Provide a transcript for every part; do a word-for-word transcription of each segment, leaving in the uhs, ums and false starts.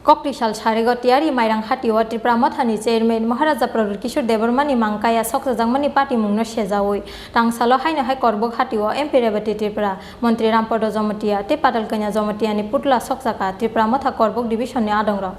Koktisal sarigo Tiyari Mairang hatio Tripura Mothani Chairman Maharaja Pradyut Kishore Debbarmani mangkaya sokchajakmani patimungno sejaui tangsalo haino hai Korbok hatio M P Rebati Tripura, Montri Rampodo Jomotia tei Patal Kanya Jomotiani putla sokjaka Tripura Motha Korbok Division ni adongrok.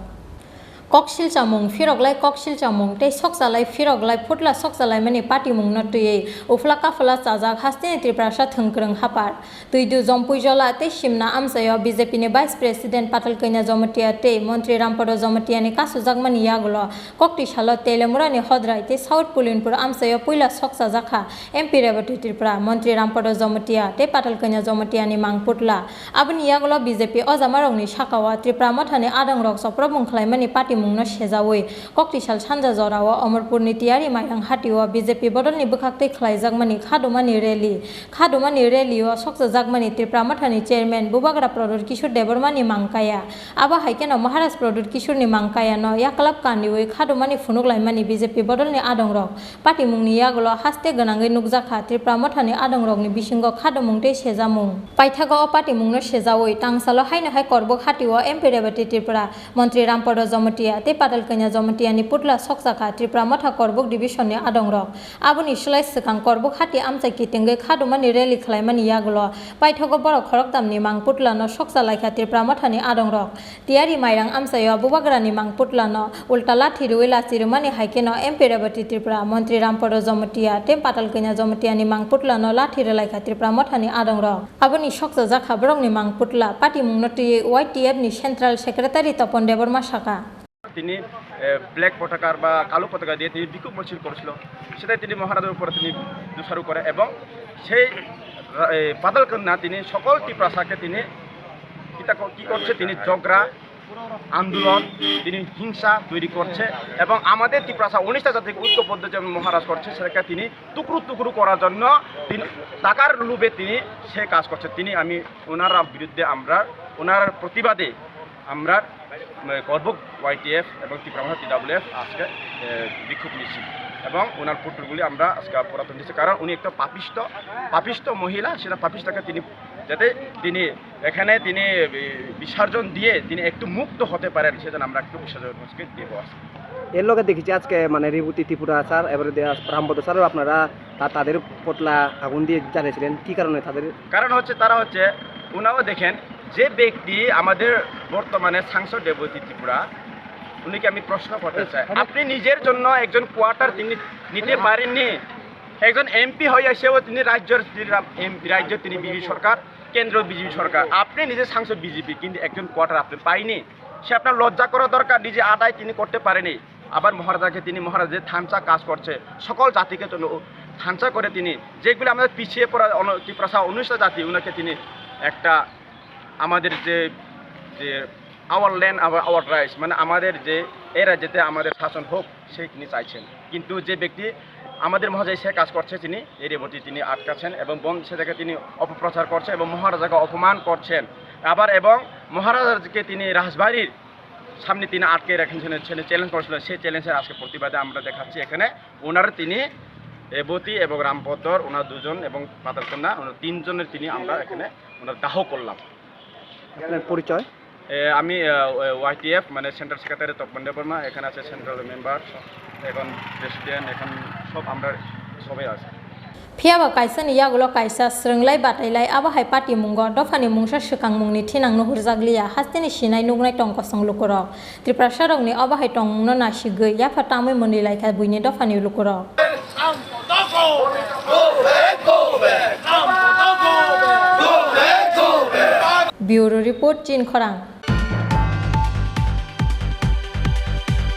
Koksil chamung, phiroklai koksil chamung tei sokchalai phiroklai phutla sokchalaimani patimungno twiwi uphla kaphla chajak hasteni Tiprasa thwngkwrwng haphar. Twidu Jompuijola tei Simna amchaio B J P ni Vice President Patal Kanya Jomotia tei Montri Rampodo Jomotiani kasujakmani yagulo koktisalo Telemurani Hodrai tei South Pulinpur amchaio puila sokchajakha M P Rebati Tripura, Montri Rampodo Jomotia tei Patal Kanya Jomotiani mangputla. Aboni yagulo B J P ojamarokni sakao Tripura Mothani adongrok chopropmung khlaimani patimungno sejaui koktisal sanja jorao Omorpurni Tiyari Mairang hatio B J P bodolni bwkhaktwi khlaijakmani khadumani rally. Khadumani rally-o sokchajakmani Tripura Mothani Chairman Bubagra Pradyut Kishore Debbarmani mangkaya. Abo hai kheno Maharaj Pradyut Kishoreni mangkayano yaklap kaniui khadumani phunuklaimani B J P bodolni adongrok. Patimungni yagulo haste gwnangwi nukjakha Tripura Mothani adongrokni bisingo khadumung tei sejamung. Paithago o patimungno sejaui tangsalo haino hai Korbok hatio M P Rebati Tripura, Montri Rampodo Jomotia tei Patal Kanya Jomotiani putla sokjakha Tripura Motha Korbok Division ni adongrok. Aboni slai swkang Korbok hati amchai kitingwi khadumani rally khlaimani yagulo paithago borok khorokdamni mangputlano sokchalaikha Tripura Mothani adongrok. Tiyari Mairang amchaio Bubagrani mangputlano ulta lathi rwui lachi rwmani hai kheno M P Rebati Tripura, Montri Rampodo Jomotia tei Patal Kanya Jomotiani mangputlano lathi rwlaikha Tripura Mothani adongrok. Aboni sokchajakha borokni mangputla patimungno twiwi Y T F ni Central Secretary Topon Debbarma saka. তিনি, এ, ব্লেক পতাকা বা কালো পতাকা দিয়ে তিনি বিক্ষোভ মিছিল করেছিল। সেটাই তিনি মহারাজার উপরে তিনি দোষারোপ করে এবং সেই রা-, এ, পাতালকন্যা তিনি সকল তিপ্রাসাকে তিনি কিতা ক-, কি করছে? তিনি ঝগড়া, আন্দোলন, তিনি হিংসা তৈরি করছে এবং আমাদের তিপ্রাসা উনিশটা জাতিকে ঐক্যবদ্ধ যেমন মহারাজ করছে, সেটাকে তিনি টুকরো টুকরো করার জন্য তিনি টাকার লোভে তিনি সে কাজ করছে। তিনি, আমি ওনার বিরুদ্ধে আমরা, ওনার প্রতিবাদে আমরা, এ, করবুক ওয়াইটিএফ এবং ত্রিপুরা মথা টিডাব্লিউএফ আজকে, এ, বিক্ষোভ মিছিল এবং ওনার পুতুলগুলি আমরা আজকে পুরাতন দিচ্ছি, কারণ উনি একটা পাপিষ্ট, পাপিষ্ট মহিলা, সেটা পাপিষ্টকে তিনি যাতে তিনি এখানে তিনি বি-, বিসর্জন দিয়ে তিনি একটু মুক্ত হতে পারেন, সেজন্য আমরা একটু বিসর্জন আজকে দেবো আজকে। এর লগে দেখেছি আজকে মানে রেবতী ত্রিপুরা স্যার, এবারে দে-, রামপদ স্যারও আপনারা তা-, তাদের পোতলা আগুন দিয়ে জ্বালিয়েছিলেন। কি কারণে তাদের? কারণ হচ্ছে তারা হচ্ছে, ওনাও দেখেন, যে ব্যক্তি আমাদের বর্তমানে সাংসদ রেবতী ত্রিপুরা, উনিকে আমি প্রশ্ন করতে চাই, আপনি নিজের জন্য একজন কোয়ার্টার তিনি নিতে পারেননি? একজন এমপি হয়ে সেও তিনি রাজ্যের, তিনি রাম-, এম-, রাজ্যের তিনি বিজেপি সরকার, কেন্দ্র বিজেপি সরকার, আপনি নিজে সাংসদ বিজেপি, কিন্তু একজন কোয়ার্টার আপনি পাইনি। সে আপনার লজ্জা করা দরকার, নিজে আদায় তিনি করতে পারেনি। আবার মহারাজাকে তিনি, মহারাজ যে থানচা কাজ করছে, সকল জাতিকে জন্য ও থানচা করে তিনি, যেগুলি আমাদের পিছিয়ে পড়া অন-, তিপ্রাসা অনুসূচিত জাতি, ওনাকে তিনি একটা আমাদের যে, যে our land, our, our rights, মানে আমাদের যে এই রাজ্যেতে আমাদের শাসন হোক, সেই তিনি চাইছেন। কিন্তু যে ব্যক্তি আমাদের মহাজয় সে কাজ করছে, তিনি এই রেবতী তিনি আটকাচ্ছেন এবং বন সেটাকে তিনি অপপ্রচার করছেন এবং মহারাজাকে অপমান করছেন। আবার এবং মহারাজাকে তিনি রাজবাড়ির সামনে তিনি আটকে রেখেছিলেন, সেটা চ্যালেঞ্জ করেছিলেন। সেই চ্যালেঞ্জের আজকে প্রতিবাদে আমরা দেখাচ্ছি এখানে ওনার তিনি রেবতী এবং রামপদর ওনার দুজন এবং পাতালকন্যা, ওনার তিনজনের তিনি আমরা এখানে ওনার দাহ করলাম। আপনার পরিচয়? এ, আমি, আহ, ওয়াইটিএফ, মানে সেন্ট্রাল সেক্রেটারি তপন দেববর্মা, এখানে আছে সেন্ট্রাল মেম্বার, এখন প্রেসিডেন্ট, এখন সব আমরা সবাই আছি। Phiya ba kaisani yagulo kaisa swrwnglai batailai, abo hai patimungo dophani mungsa swkangmungni thinangno hurjakliya, hasteni sinai nuknai tong kosong lukurok. Tiprasarokni obo hai tongmungno nasigwi yapha tamwi mwnwi laikha buini dophani lukurok. Bureau Report, Chinkhorang.